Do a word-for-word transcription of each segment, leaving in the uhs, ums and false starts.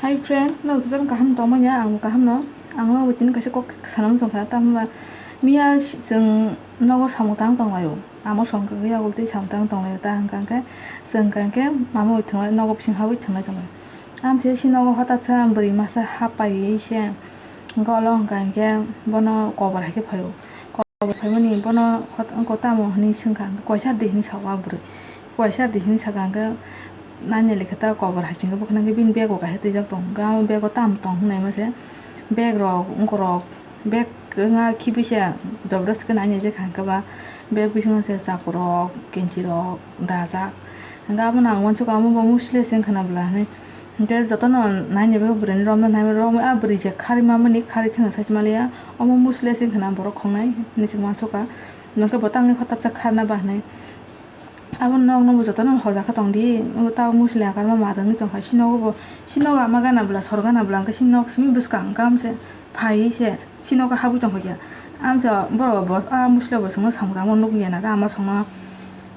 Hi friend, no jotono kaham tongmani, ang kaham no. Ang no tini kaisa kok sana muchung kha, tamo ba miya si-, chwng nogo samung tang tong laio. Amo song kagwi agul tei samung tang tong laio, ta hwnkha hwnkhe chwng hwnkha hwnkhe mama bai thwnglai, nogo bising habwi thwnglai tong laio. Amse si nogo hotat sa bwrwi masa hap paiwi se, hwnkhe olo hwnkha hwnkhe bono kobar hai khe phaio. Kobar phaimani bono hot-, wngkha tamo hwnwi swngkha, hwnkhe koisa di hwnwi sao a bwrwi. Koisa di hwnwi sakha hwnkhe, naina lekha ta kobor hai chwngkhe bwkhwnangkhe bini bag bo kaisa twijak tongo. Hwnkhe amo bag o tamo tong hwnwi naima se, bag rok, wngkorok, bag wngkha khibisa joborosti khe naina jekha hwnkhe ba, bag bisingo se chakurok, kenchi rok dajak. Hwnkhe abono ang uansukha, omo bo musle se wngkha na bwla hwnwi. Hwnkhe jotono naina bagwi bwrwini romno naima romwi a bwrwi je kharwi mamani kharwi thangna sachi maliya, omo musle se wngkha na borok khongnai hwnwi se uansukha. Hwnkhe bo tangwi hotatsa kharna ba hwnwi. Abo nok no bo jotono hoja khe tong di, o tabuk musli akar ma ma rwngwi tong kha, si nogo bo, si nogo ama gana bwla, sor gana bwla, hwnkhe si nok simi bwskang hwnkhe amse phaiwi se si nogo habwi tong kha khe. Amse borok bo a musli bo chwngno samung tangma nukliya na, ama songno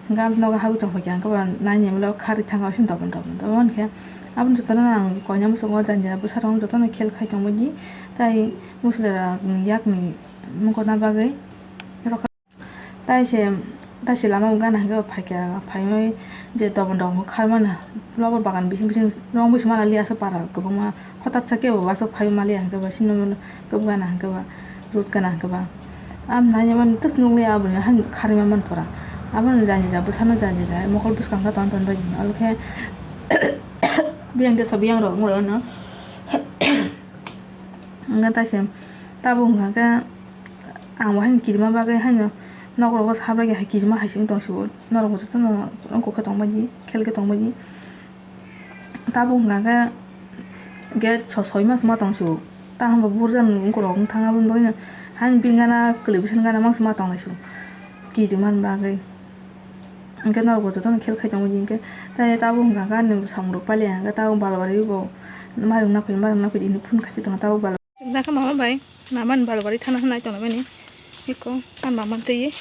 hwnkhe amse nogo habwi tong kha khe, hwnkhe bo naini bwla kharwi thang kha, sini dobon dobon dobon khe. Aboni jotono ang koina muchungo janja bwsarok jotono khel khai tongbaidi, tai musli rok ni yakni mungkona bagwi. Tai se, tai se lama o gana hwnkhe bo phaikha, phaiwi je dobon dobon kharmani lobar bagan bising bising rong bising mana li aswk para kwbangma, hotatsa kebo aswk phaiwi maliya hwnkhe ba sini kebo gana hwnkhe ba, road gana hwnkhe ba. Am naina mani tus nukliya aboni han kharwi manmani pora. Abono janja ja bwsano janja ja mokol bwskang khe ton ton bai di. Abo khe biyang teisa biyang rok wng laio no. Hwnkhe tai se tabuk hwnkha khe. Ang bo haino kirima bagwi haino nokrok o sabragi hai kirima hai se wng tong sio. Norok bo jotono wngkok khe tongbaidi, khel khe tongbaidi. Tabuk hwnkha khe gate so soi mas ma tong sio. Taham bo burja wngkorok wng thang aboni bagwino haino bini gana kwlwi bwsani gana mangsa ma tong lai sio. Kirima ni bagwi. Hwnkhe norok bo jotono khel khai tongbaidi hwnkhe. Tai tabuk hwnkha khe ani samung rok pailiya hwnkhe tabuk balwari bo mairung naphai mairung naphai hinwi phone khai se tongkha tabuk balwari. Dakha mama bai, mama ni balwari thana nai tongna bini. Iko, ang mama twi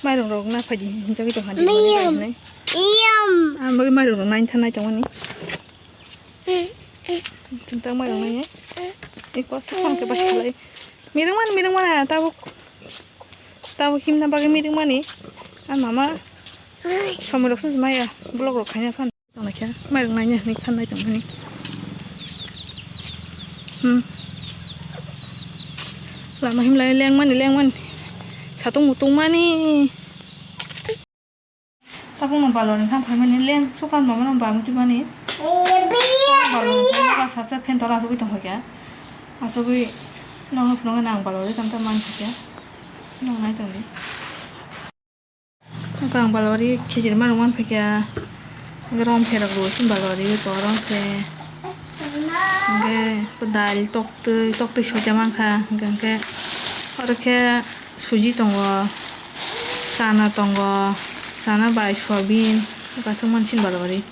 mairung rok na phaidi hinjagwi tongkha di. Miyam. Miyam. Ang bagwi mairung rok nai thana nai tongmani. Chwng tang mairung nai. Iko, thang khe bas khalai. Mirung man, mirung man, tabuk. Tabuk himna bagwi mirung mani. Ang mama. Somoi rok sung maya, vlog rok khaina phan. Tongnaikha, mairung naina hinwi phan nai tongmani. Hmm. Lama himlai lengmani, lengmani. Satung mutung mani. Tabukno balwari thang phaimani leng sukan mamano bangwi tubani. Balwari thang saksa phen tola asugwi tongkha khe. Asugwi nokno phunukgwi nang balwari tanta man kha khe. Nang nai tongdi. Ang balwari khichiri marok manphaikha, hwnkhe rom pherok rw sini balwari o rom phe, hwnkhe dal toktwi, toktwi soita mankha, hwnkhe oro khe suji tongo, chana tongo, chana bai soyabin, aswk mansini balwari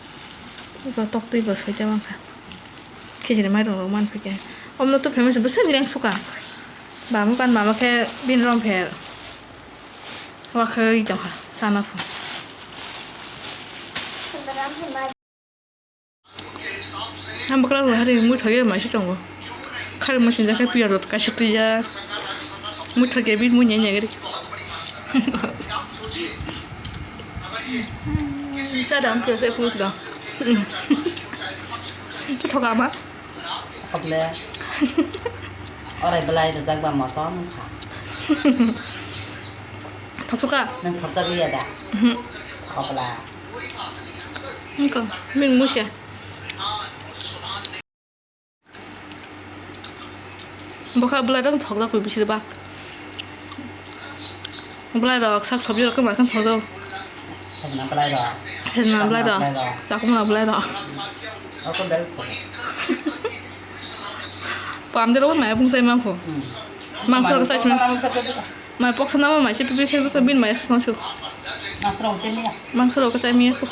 o toktwi bo soita mankha, khichiri mairok rok manphaikha, omono tubuphaima se bwswk leng suka, bamwi pan mama khe bini rom pher. Wakhai tongkha sana pho. Ang bwkra bo hari mui thok ya mai se tongo. Khari mui sinjak khe piyaj rok kaisa twijak. Mui thok ya bini mui nai nai gari. Cha dam piyaj tei phu dam. Tho thoka ma. Khokle. Orai belai rijak ba motom wngkha. Thoksuka? Nang thokjak liya da? Mhm. Khokla. Wngkha, ming musia. Bokha belai dong thokjak koi bisir bak. Belai rok sak sabji rok khe ma khe thok do. Sajna belai rok. Sajna belai rok. Sakma belai rok. Sakma belai rok. Ako belai rok. Pam de rok mai bung sai ma pho. Hmm. Mangso rok sai. Mai pok sana ma mai se pipi khe bin mai sa so. Mangso rok sai miya. Mangso rok sai miya pho.